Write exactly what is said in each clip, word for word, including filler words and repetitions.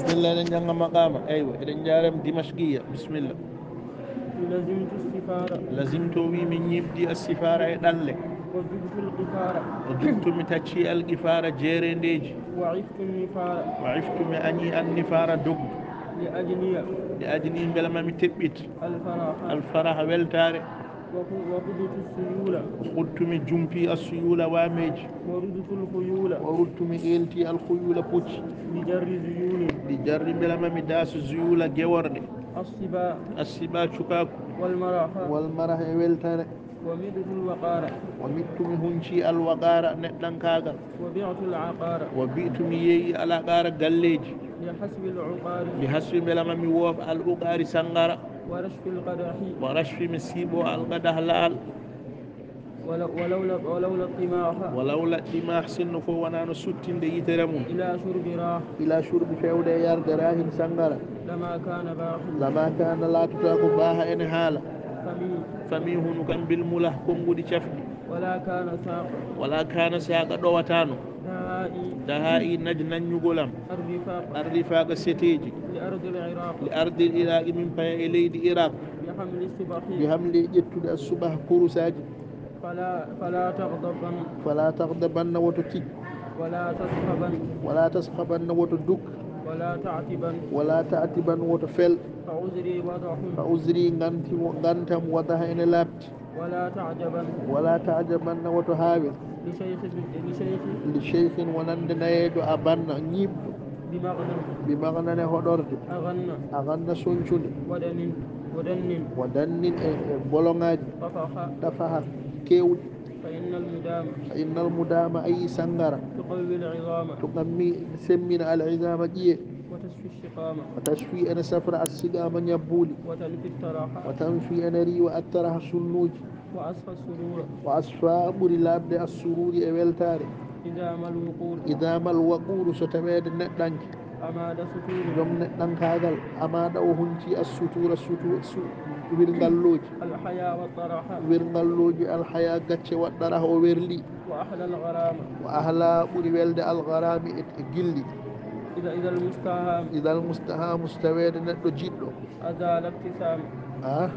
Bismillah, eɗen jannga maqama. Eywa, eɗen njaram Dimashqiya. Bismillah. لزمت السفارة Lazimtu, o wi mi ñiiɓdi, assifara e ɗalle. وجبت القفارة O jubtu mi tacci alqifara jeerendeeji. وعفت النفارة Wa iftu mi añi annifara doggu. لأجني Li ajni mbela ma mi teɓɓit. الفرح Alfaraha weltare. وخ- وخضت السيول Xuttu mi jumpi assuyula waameeji. وردت الخيول O ruttu mi eelti alxuyula pucci. بجر زيول Li jarri mbela ma mi daas zuyula geworɗe. الصبا Assiba cukaaku. والمرح Wal maraha e weltare. ومدت الوقار O mittu mi hunci alwaqara neɗɗankaagal. وبعت العقار Wa bitu mi yeeyi alaqara galleeji. لحسب العقار Li hasbi mbela ma mi wooɓa al uqari sangara. ورشف القدح Wa rashfi mi siiɓo alqadah laal. ولو- ولولا ولولا الطماح Wa lawla dimah sinno fof wonano suttinde yitere mum. إلى شرب راح Ila shurbi fewde e yarde rahin sangara. لما كان باح Lama kana laatotako baha ene haala. فمي Fami hunu kam bil mulah konnguɗi cafɗi. ولا كان ساق Wala kana saqa ɗowatano. دهائي Daha'i naj nanñugol am. الرفاق Arrifaqa seteji. لأرض العراق Li ardil iraqi min paya e leydi iraq. بحمل الصبح Bi hamli ƴettude assubah kurusaji. فلا فلا تغضبن Fala taghdabanna woto tij. ولا تصخبن Wala taskhabanna woto duk. ولا تعتبن Wala ta'tiban woto fel. فعذري وضح Fa uzri nganti ngantam wadaha ene labti. ولا تعجبن Wala ta'jabanna woto haawe. لشيخ لشيخ Li sheikhin wonande nayeejo abanna ñiiɓɗo. بمغنى Bi magnane hoɗorde. أغن Aganna soñcude. ودن ودن Wa dannin e e boloŋaaji. طفح Tafaha keewɗi. فإن المدام Fa innal mudama ayi sangara. تقوي العظام To ngammi semmina al izama ƴiye. وتشفي الشقام Wa tashfi ene safra assigama ñabbuuli. وتنفي الترح Wa tanfi ene riiwa attaraha sunnuuji. وأصفى السرور Wa asfa ɓuri laaɓde assururi e weltaare. إذا ما الوقور Idamal waquru so taweede neɗɗanke. أماد ستور Joom neɗɗankaagal amaɗa o hunci assutura sutu su wirngallooji. الحيا والطرح Wirngallooji alhaya gacce waɗɗaraha o werli. وأحلى الغرام Wa ahla ɓuri welde algarami e e gilli. إذا إذا المستهام Idal mustahamu so taweede neɗɗo jiɗɗo. أزال اكتسام A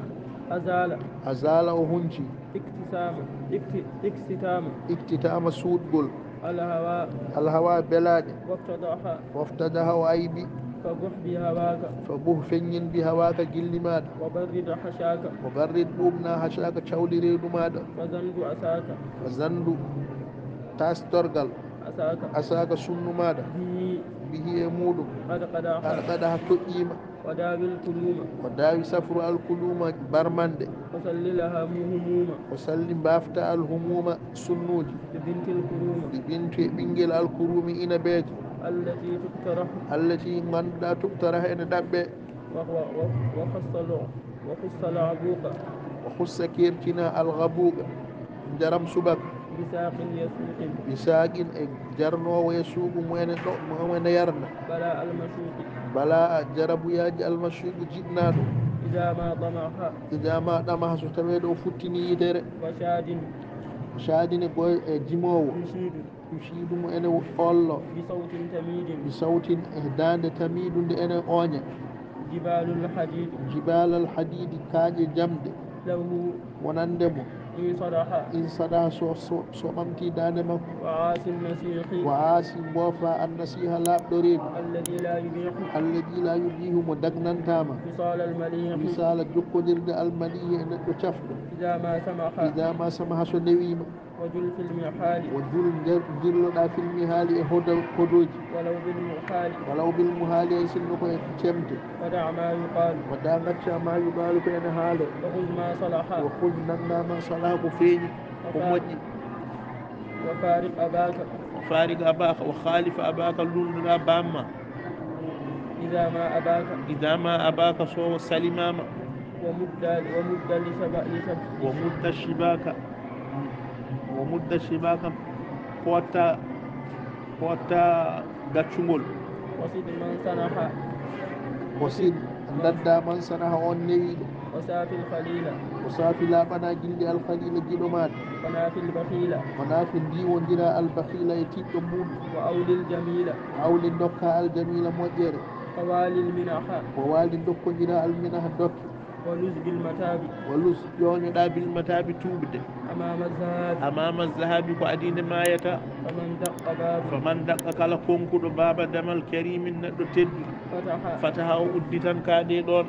أزال azala o hunci. اكتسام اكت- اكتسام Iktitama suuɗgol. الهوى Alhawa belaaɗe. وافتضح Waftadaha o aybi. فبح بهواك Fa buh feññin bi hawaka gilli maɗa. وبرد حشاك Wa barrid ɓuuɓna hashaka cawli reedu maɗa. وزند أساك Wa zandu tastorgal أساك asaka sunnu maɗa. به Bihi e muɗum. قد قدح An qadaha toƴƴima. وداوي الكلوم O dawi safru alkuluma barmande. وسل لها هموم O salli mbafta alhumuma sunnuji. ببنت الكروم Bi bintu e ɓinngel alkurumi inabeejo. التي تقترح Allati ngannduɗaa tuɓtara ene ɗaɓɓe. وهو وخص الع- وخص العبوق O hussa kertina algabuga. Njaram subaka. بساق يسوق Bi saaqin e jarnoowo e suugu mo ene ɗo mo ene yarna. بلاء المشوق Bala a jarabuyaaji almasuugu jiɗnaaɗo. إذا ما طمح Ida ma ɗamaha so taweede o futtini yitere. وشاد Shaadine goy e jimoowo. يشيد Yusiidu mo ene ollo. بصوت تميد Bi sawtin e daande tamiidu nde ene ooña. جبال الحديد Jibal al hadiidi kaaƴe jamde. له Wonande mo. إن صدح In sada so so so ɓamti daande makko. وعاص النصيح Wa aasi mboofa an nasiha laaɓɗo reedu. الذي لا يبيح Alladi la yubihu mo dagnantaama. وصال المليح Misala jokkondirde almalihi e neɗɗo cafɗo. إذا ما سمح Ida ma samaha so newiima. وجل في المحال Wa jul nder dirloɗa filmi haali e hodo hodoji. ولو بالمحال Walaw bil muhaali ay sinno ko e cemte. ودع ما يقال Wadda gacca ma yuqalu ko ene haale. وخذ ما صلح Wa khud nanga ma salaha ko feeñi ko moƴƴi. وفارق أباك Farik abaka wa khalifa abaka lunduɗa bamma. إذا ما أباك Ida ma abaka so salimama. ومد ومد لشبا لشب Wa mudda shibaka. Wa mudda shibaka. Potta potta gaccungol. وصد من صنح Ko sin dadda man sanaha on newiɗo. وساف الخليل Ko saafi laaɓana gilli alkhalila giɗo maɗa. وناف البخيل Ko naafi ndiwondira albakhila e tiɗɗo mum. وأول الجميل Awli dokka aljamila moƴƴere. ووال المنح ووال dokkondiraa المنح dokke ولذ بالمتاب ولذ ƴooñoɗaa بالمتاب tuubde أمام الذهاب أمام الذهاب ko adii nde maayata فمن دق باب فمن دق kala konkuɗo baaba damal كريم neɗɗo tedduɗo فتح فتح o udditan kaa ɗee ɗoon